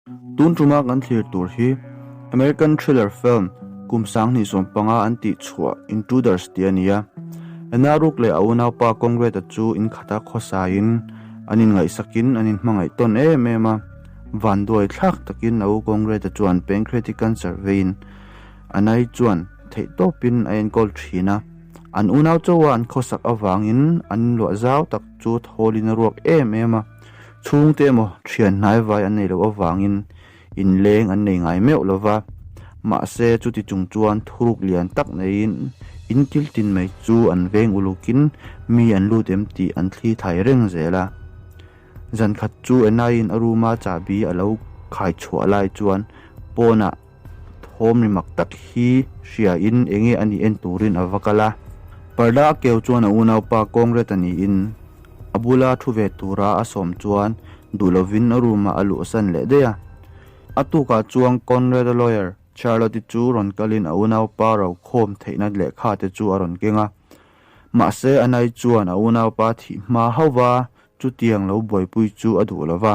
Tun tuma kan thlir tur hi American thriller film kum 2015 an tih chhuah Intruders tih a ni a. Anna Rook leh a unaupa Conrad-a chu inkhata khawsaiin an inngaihsakin an inhmangaih tawn em em a. Vanduai thlak takin a u Conrad-a chuan pancreatic cancer veiin Anna-i chuan theihtawpin a enkawl thin a. An unau chawa an khawsak avangin an inluah zau tak chu thawlin a ruak em em a. Chhungte emaw thian hnaivai an nei loh avangin inleng an nei ngai meuh lo va, mahse chuti chung chuan thuruk lian tak neiin in kil tin mai chu an veng ulukin mi an lut em tih an thli thai reng zel a. Zan khat chu Enaiin a room-a chahbi a lo khai chhuah lai chuan pawnah thawm ri mak tak hi hriain enge a nih en turin a va kal a. Parda a keu chuan a unaupa Conrad a niin a bula thu ve tura a sawm chuan duh lovin a room ah a luhsan leh daih a. A tukah chuan Conrad-a lawyer Charlotte-i chu rawn kalin a unaupa rokhawm theihna lehkha te chu a rawn keng a. Mahse Anai chuan a unaupa thih hma hauva chutiang lo buaipui chu a duh lova.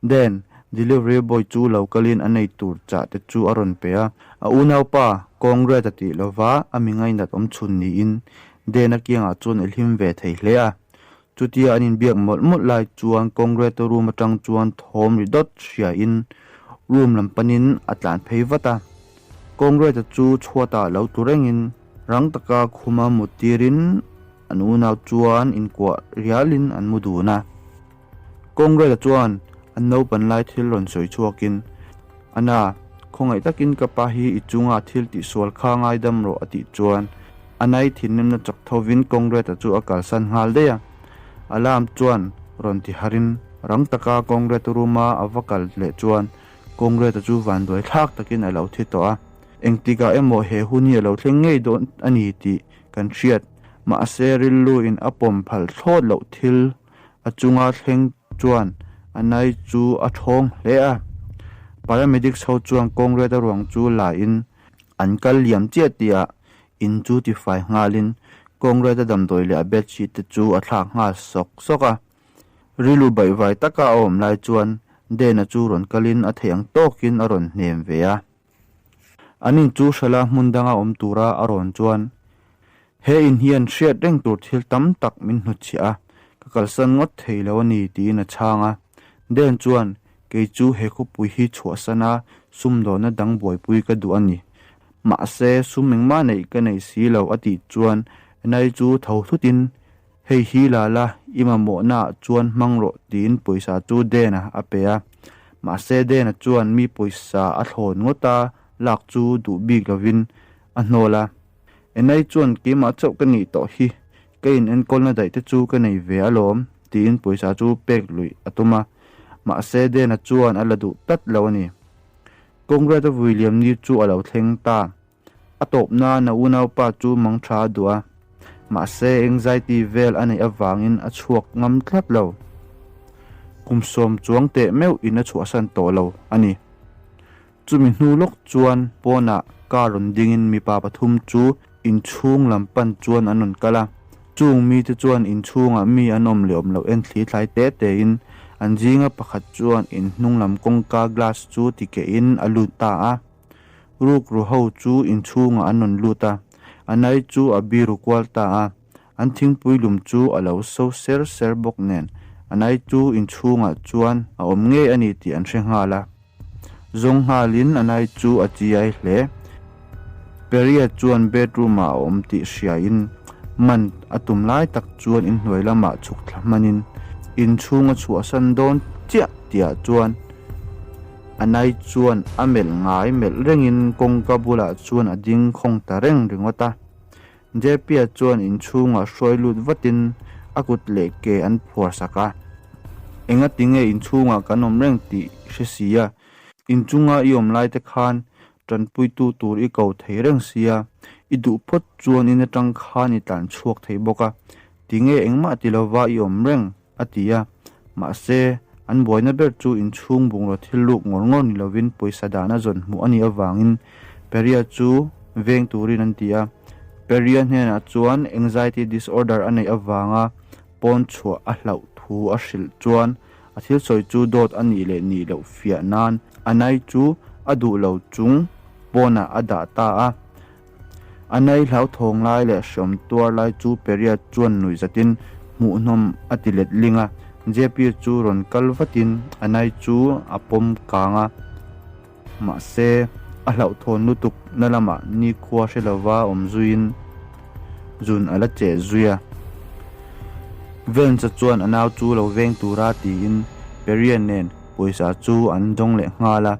Then, delivery boy chu lo kalin a nei tur chah te chu a rawn pe a. A unaupa, Congrats a tih lova a mi ngainat awm chhun niin Dan-a kiangah chuan a hlim ve thei hle a. Chutia an inbiak mawlh mawlh lai chuan Congrats-a room atang chuan thawm ri dawt hriain room lam panin a tlan phei vat a. Congrats-a chu chhuatah lo tlu rengin rang taka khuma mut tirin an unau chuan inkuah rialin an mu dun a. Congress-a chuan an naupan lai thil rawn sawi chhuakin, Anna, khawngaih takin ka pa hi i chunga thil tihsual kha ngaidam rawh a tih chuan Anna-i thinrimna chak thovin Congress-a chu a kalsan nghal daih a. Alarm chuan rawn ti harin rang taka Congress room-a a va kal leh chuan Congress-a chu vanduai thlak takin a lo thi tawh a. Engtikah emaw he hun hi a lo thleng ngei dawn a ni tih kan hriat. Mahse rilruin a pawm phal thlawt loh thil A chunga thleng chuan a nai chu a thawng hle a. Paramedics ho chuan kawngriat a ruang chu la in an kal liam chiah tihah in chu tifai nghalin kawngriat a damdawi leh a bedsheet te chu a thlak nghal sawk sawk a. Rilru baihvai taka a awm lai chuan Dana chu rawn kalin a theih ang tawkin a rawn hnem ve a. An in chu hrala hmun danga awm tura a rawn chuan, He in hian hriat reng tur thil tam tak min hnutchhiah a, ka kalsan ngawt thei lo a ni, tiin a chhang a. Dan chuan, Kei chu he khawpui hi chhuahsan a, sumdawnna dang buaipui ka duh a ni. Mahse, sum engmah neih ka nei si lo, a tih chuan Enai chu tho thutin, Hei hi la la, i mamawhnaah chuan hmang rawh tiin pawisa chu Dan-a a pe a. Mahse Dan-a chuan mi pawisa a thlawn ngawt a, lak chu duh bik lovin a hnawl a. Enai chuan keimah chauh ka nih tawh hi, ka in enkawlna daih te chu ka nei ve alawm tiin pawisa chu pek luih a tum a. Mahse Dan-a chuan a la duh tlat lo a ni. Congress-a vui liam ni chu a lo thleng ta. A tawp nan a unaupa chu mang tha a duh a, mahse anxiety vel a neih avangin a chhuak ngam tlat lo. Kum sawm chuang teh meuh in a chhuahsan tawh lo a ni. Chumi hnu lawk chuan pawnah car rawn dingin mipa pathum chu inchhung lam pan chuan an rawn kal a. Chung mite chuan inchhungah mi an awm leh awm loh en thli thlai te tein an zinga pakhat chuan inhnung lam kawngka glass chu tikehin a lut ta a. Rukru ho chu inchhungah an rawn lut a, a nai chu a biru kual ta a, an thingpui lum chu a lo so ser ser bawk nen a nai chu inchhungah chuan a awm ngei a ni tih an hre nghal a. Zawng nghalin a nai chu a chiai hle. Peria chuan bedroom ah a awm tih hriain man a tum lai tak chuan inhnuai lamah chhuk thla hmanin inchhung a chhuahsan dawn chiah tihah chuan A nai chuan a melh ngai melh rengin kawngka bulah chuan a ding khawng ta reng ringawt a. JP-a chuan inchhungah hruai lut vatin a kut leh ke an phuar sak a. Enga tinge inchhungah kan awm reng tih hre sia, inchunga i awm laite khan tanpuitu tur i ko thei reng sia, i duh phawt chuan in atang khan i tlan chhuak thei bawk a, tinge engmah ti lova i awm reng? a ti a, mahse, an buaina ber chu inchhung bungraw thil luk ngawr ngawr ni lovin pawisa dahna zawn hmuh a nih avangin Peria chu veng turin an ti a. Peria hnenah chuan anxiety disorder a neih avanga pawn chhuah a hlauh thu a hrilh chuan A thil sawi chu dawt a nih leh nih loh fiah nan Anai chu a duh lo chung pawnah a dah ta a. Anai hlauthawng lai leh hreawm tuar lai chu Peria chuan nuih zatin hmuhnawm a ti let ling a. JP chu rawn kal vatin Anai chu a pawm kang a. Mahse, a hlauhthawn lutuk na lamah nikhua hre lova awm zuiin zun a la cheh zui a. Vance-a chuan a nau chu lo veng tura tiin Perrier nen pawisa chu an dawng leh nghal a.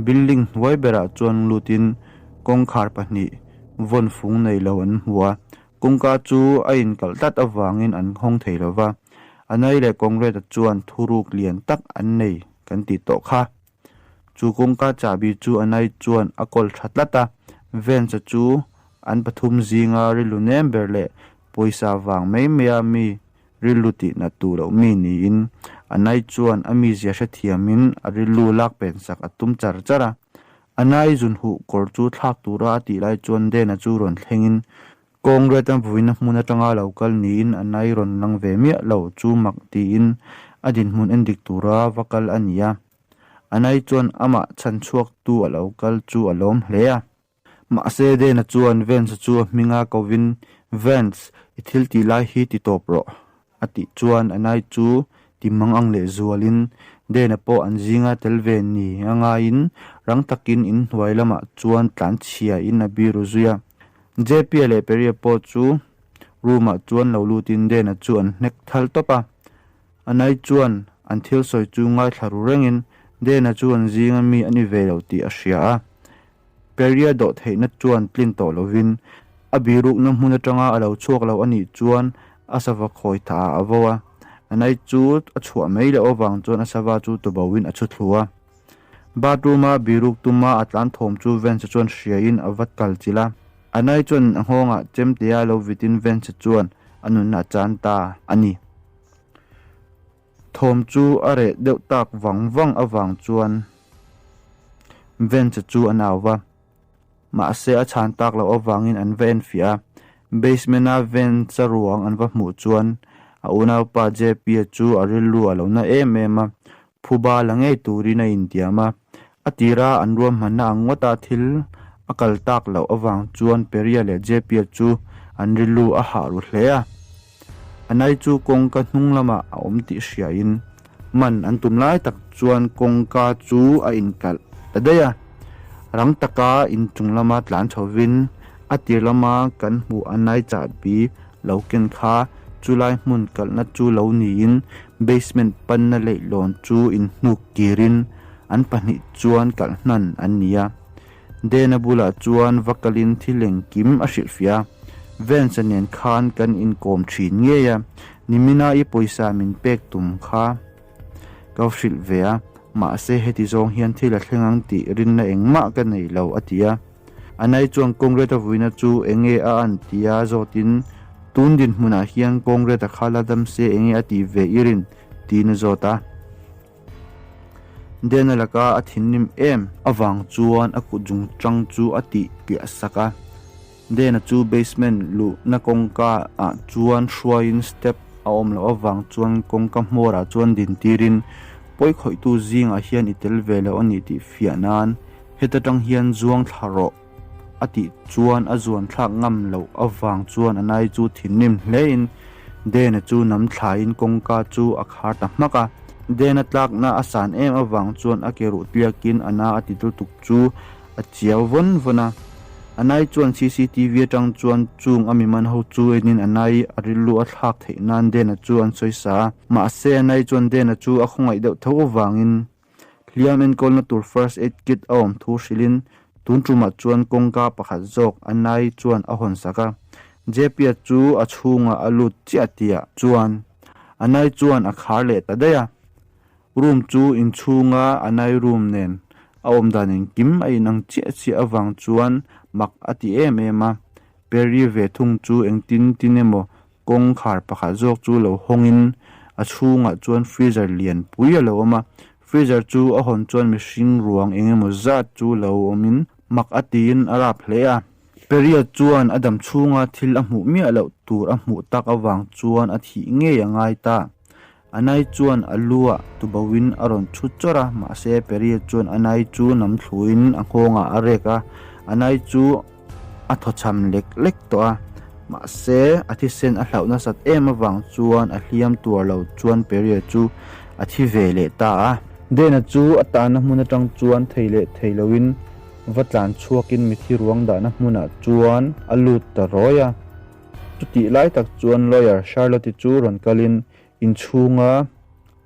Building hnuai berah chuan lutin kawngkhar pahnih vawn fung nei lo an hmu a. Kawngka chu a inkalh tlat avangin an hawng thei lo va. Anai leh Conrad-a chuan thuruk lian tak an nei kan tih tawh kha. Chu kawngka chahbi chu Anai chuan a kawl tha tlat a, Vance-a chu an pathum zinga rilru nem ber leh pawisa vang mai maia mi rilru tih nat duh loh mi niin Anai chuan a mizia hrethiamin a rilru lak pensak a tum char char a. Anai zunhuh kawr chu thlak tura a tih lai chuan Dan-a chu rawn thlengin Congress a vuina hmun atanga lo kal niin a nai rawn lang ve miah lo chu mak tiin a dinhmun en dik tura va kal a ni a. A nai chuan amah chhan chhuaktu a lo kal chu a lawm hle a. Mahse Dana chuan Vance chu a hminga kovin, Vance, i thil tih lai hi ti tawp rawh, A tih chuan a nai chu ti mang ang leh zualin Dena pawh an zinga tel ve ni a ngaiin rang takin in hnuai lamah chuan tlan chhiain a biru zui a. JP-a leh Perry-a pawh chu room-ah chuan lo lutin Dena chu an hnek thal tawp a. A nai chuan an thil sawi chu ngaithla ru rengin Dena chu an zinga mi a ni ve lo tih a hria a. Peria dawh theihna chuan tlin tawh lovin a birukna hmun atanga a lo chhuak lo a nih chuan a sava khawi thaah a vo a. Anai chu a chhuah mai loh avang chuan a sava chu tuboin a chhu thlu a. Bathroom-a biruk tuma a tlan thawm chu Vance-a chuan hriain a va kal chilh a. Anai chuan a nghawngah chemtea lo vitin Vance-a chuan a nunna a chan ta a ni. Thawm chu a reh deuh tak vang vang avang chuan Vance chu an au va, mahse a chhan tak loh avangin an va enfiah a. Basement-a Vance-a ruang an va hmuh chuan a unaupa JP-a chu a rilru a lo na em em a, phuba la ngei turin a intiam a. A tira an ruahmanna ang ngawta thil a kal tak loh avang chuan Peria leh JP-a chu an rilru a hah ru hle a. A nai chu kawngka hnung lamah a awm tih hriain man an tum lai tak chuan kawngka chu a inkalh ta daih a. Rang taka inchung lama tlan chhovin a tir lama kan hmuh a nai chahbi lo ken kha chulai hmun kalhna chu lo niin basement panna leihlawn chu inhnuk kirin an pahnih chuan kalh hnan an ni a. Dena bulah chuan va kalin thil engkim a hrilhfiah a, Vance-a nen khan kan inkawm thin ngei a, nimina i pawisa min pek tum kha ka hrilh ve a, mahse heti zawng hian thil a thleng ang tih rinna engmah ka nei lo, a ti a. Anai chuan Congress-a vuina chu enge a an tia zawtin, Tun dinhmunah hian Congress-a kha la dam se enge a tih ve i rin? tiin a zawt a. Dena laka a thinrim em avang chuan a kut zung tang chu a tih piah sak a. Dena chu basement luhna kawngka ah chuan hruaiin step a awm loh avang chuan kawngka hmawrah chuan din tirin pawi khawihtu zingah hian i tel ve loh a nih tih fiah nan heta tang hian zuang thla rawh. A tih chuan a zuan thlak ngam loh avang chuan a nai chu thinrim hlein Dena chu nam thlaiin kawngka chu a khar ta hmak a. Dena tlakna a san em avang chuan a ke ruh tliakin a na a ti lutuk chu a chiau vawn vawn a. A nai chuan cctv atang chuan chung a miman ho chu enin a nai a rilru a thlak theih nan Dena chu an sawi sa a. Mahse a nai chuan Dena chu a khawngaih deuh tho avangin Hliam enkawlna tur first aid kit a awm thu hrilhin tun tumah chuan kawngka pakhat zawk a nai chuan a hawn sak a. JP-a chu a chhungah a lut chiah tihah chuan a nai chuan a khar leh ta daih a. Room chu inchhunga a nai room nen a awm dan engkim a inang chiah chiah avang chuan mak a ti em em a. Perry ve thung chu engtin tin emaw Kawngkhar pakhat zawk chu lo hawngin a chhungah chuan freezer lian pui a lo awm a, freezer chu a hawn chuan mihring ruang eng emaw zat chu lo awmin mak a tiin a rap hle a. Peria chuan a dam chhunga thil a hmuh miah loh tur a hmuh tak avang chuan a thih ngei a ngai ta. Anai chuan a lu-ah tubauhin a rawn chhut chawrh a, mahse Perry-a chuan Anai chu nam thluin a nghawngah a rek a, Anai chu a thawchham lek lek tawh a, mahse a thisen a hlauh nasat em avang chuan a hliam tuar lo chuan Perry-a chu a thi ve leh ta a. Dan-a chu a tahna hmun atang chuan thei leh thei loin va tlan chhuakin mithi ruang dahna hmunah chuan a lut ta rawi a. Chutih lai tak chuan lawyer Charlotte-i chu rawn kalin inchhunga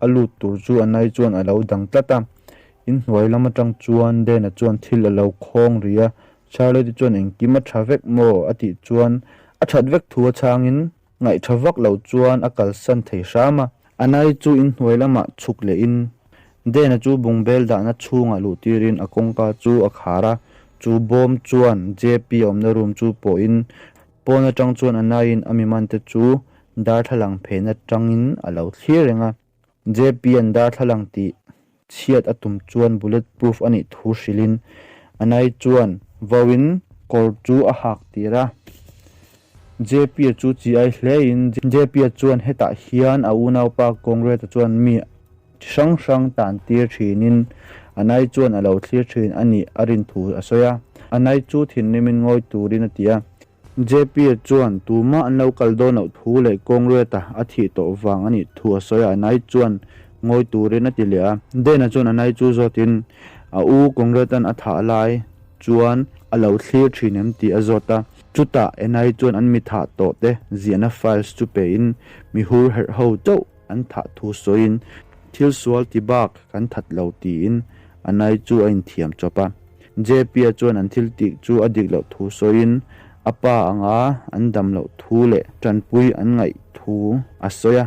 a lut tur chu Anna-i chuan a lo dang tlat a. Inhnuai lam atang chuan Dan-a chuan thil a lo khawng rih a, Charlotte-i chuan engkim a tha vek maw? a tih chuan a that vek thu a chhangin ngaihtha vak lo chuan a kalsan thei hram a. Anna-i chu inhnuai lamah chhuk lehin Dan-a chu bungbel dahna chhungah luh tirin a kawngka chu a khar a, chu bawm chuan JP awmna room chu pawhin Pawn atang chuan a naiin a mimante chu darthlalang phen atangin a lo thlir reng a. JP-a'n darthlalang tih chhiat a tum chuan bullet proof a nih thu hrilhin a nai chuan vauin kawr chu a hak tir a. JP-a chu chi ai hlein JP-a chuan hetah hian a unaupa Congreta chuan mi chi hrang hrang tan tir thinin a nai chuan a lo thlir thin a nih a rin thu a sawi a. A nai chu thinrimin ngawi turin a ti a. JP-a chuan tumah an lo kal dawn loh thu leh Congreta a thih tawh vang a nih thu a sawi a, a nai chuan ngawi turin a ti leh a. Dan-a chuan a nai chu zawtin a u Congreta'n a thah lai chuan a lo thlir thin em tih a zawt a. Chutah Enai chuan an mi thah tawh te ziahna files chu pein mi hur herh ho chauh An thah thu sawiin thil sual ti bak kan that lo tiin Anai chu a inthiam chawp a. JP-a chuan an thil tih chu a dik loh thu sawiin a pa anga an dam loh thu leh tanpui an ngaih thu a sawi a.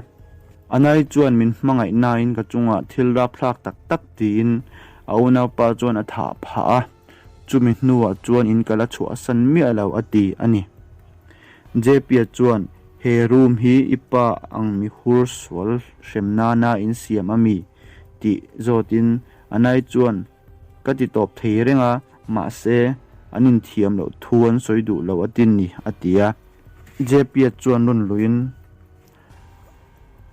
Anai chuan min hmangaih nain ka chungah thil rapthlak tak tak tiin a unaupa chuan a thah phah a, chumi hnuah chuan in ka la chhuahsan miah lo a ti a ni. JP-a chuan He room hi i pa ang mi hur sual hrem nana in siam a mi? tih zawtin Anai chuan ka ti tawp thei reng a, mahse an inthiam loh thu an sawi duh lo a tin ni a ti a. JP-a chuan rawn luiin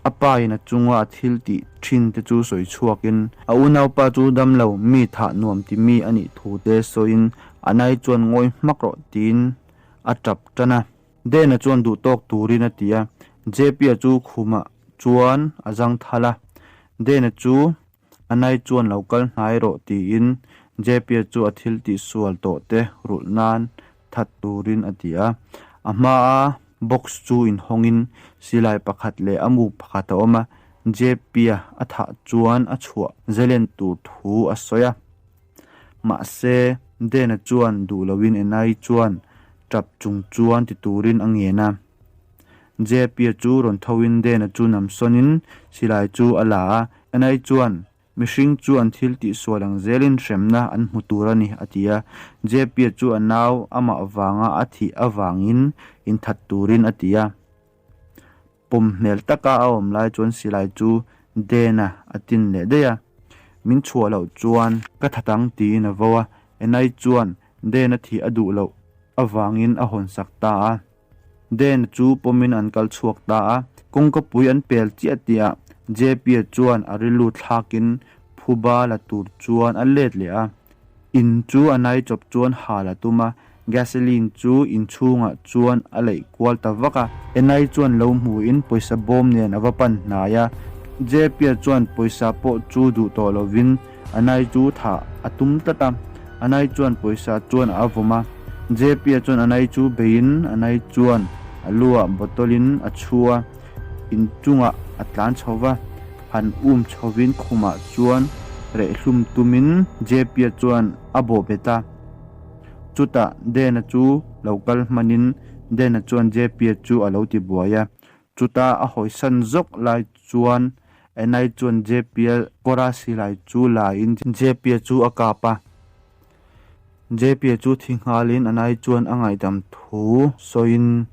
a pa in a chunga a thil tih thin te chu sawi chhuakin a unaupa chu damlo mi thah nuam ti mi a nih thu te sawiin Anai chuan ngawi hmak rawh tiin a tap tan a. Dan-a chuan duh tawk turin a ti a, JP-a chu khumah chuan a zang thal a. Dan-a chu a nai chuan lo kal hnai rawh tiin JP-a chu a thil tihsual tawh te rulh nan that turin a ti a. A hmaa box chu inhawngin silai pakhat leh a muk pakhat a awm a, JP-a a thah chuan a chhuah zalen tur thu a sawi a. Mahse, Dan-a chuan duh loin Enai chuan tap chung chuan ti turin a ngen a. JP-a chu rawn thoin Dan-a chu namsawnin silai chu a la a. Enai chuan, Mihring chu an thil tihsual ang zelin hremna an hmu tur a ni, a ti a. JP-a chu a nau amah vanga a thih avangin inthat turin a ti a. Pawm hmel taka a awm lai chuan silai chu Dan-a a tin leh daih a, min chhuah loh chuan ka that ang tiin a vo a, Enai chuan Dan-a thih a duh loh avangin a hawn sak ta a. Dan-a chu pawmin an kal chhuak ta a, kawngkapui an pel chiah tihah JP-a chuan a rilru thlakin phuba la tur chuan a let leh a. In chu a nai chawp chuan hal a tum a, gasoline chu in chhungah chuan a leih kual ta vak a. Enai chuan lo hmuin pawisa bawm nen a va pan hnai a, JP-a chuan pawisa pawh chu duh tawh lovin Anai chu thah a tum tlat a, Anai chuan pawisa chuan a vawm a, JP-a chuan Anai chu beiin Anai chuan a luah bottle in a chhu a, in chungah a tlan chho va. Han um chhovin khumah chuan rehhlum tumin JP-a chuan a bawh bet a. Chutah Dan-a chu lo kal hmanin Dan-a chuan JP-a chu a lo ti buai a. Chutah a hawisan zawk lai chuan Anna-i chuan JP-a kawra silai chu la-in JP-a chu a kap a. JP-a chu thi nghalin Anna-i chuan a ngaihdam thu sawiin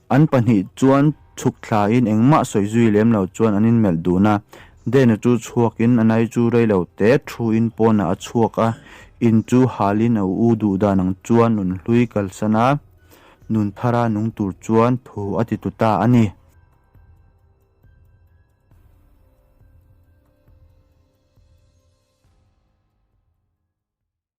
An pahnih chuan chhuk thlain engmah sawi zui lem lo chuan an inmelh dun a. Dan-a chu chhuakin a nai chu rei lo te thuin pawnah a chhuak a, in chu halin a u duh dan ang chuan nunhlui kalsan a, nun thara nung tur chuan thu a ti tu ta a ni.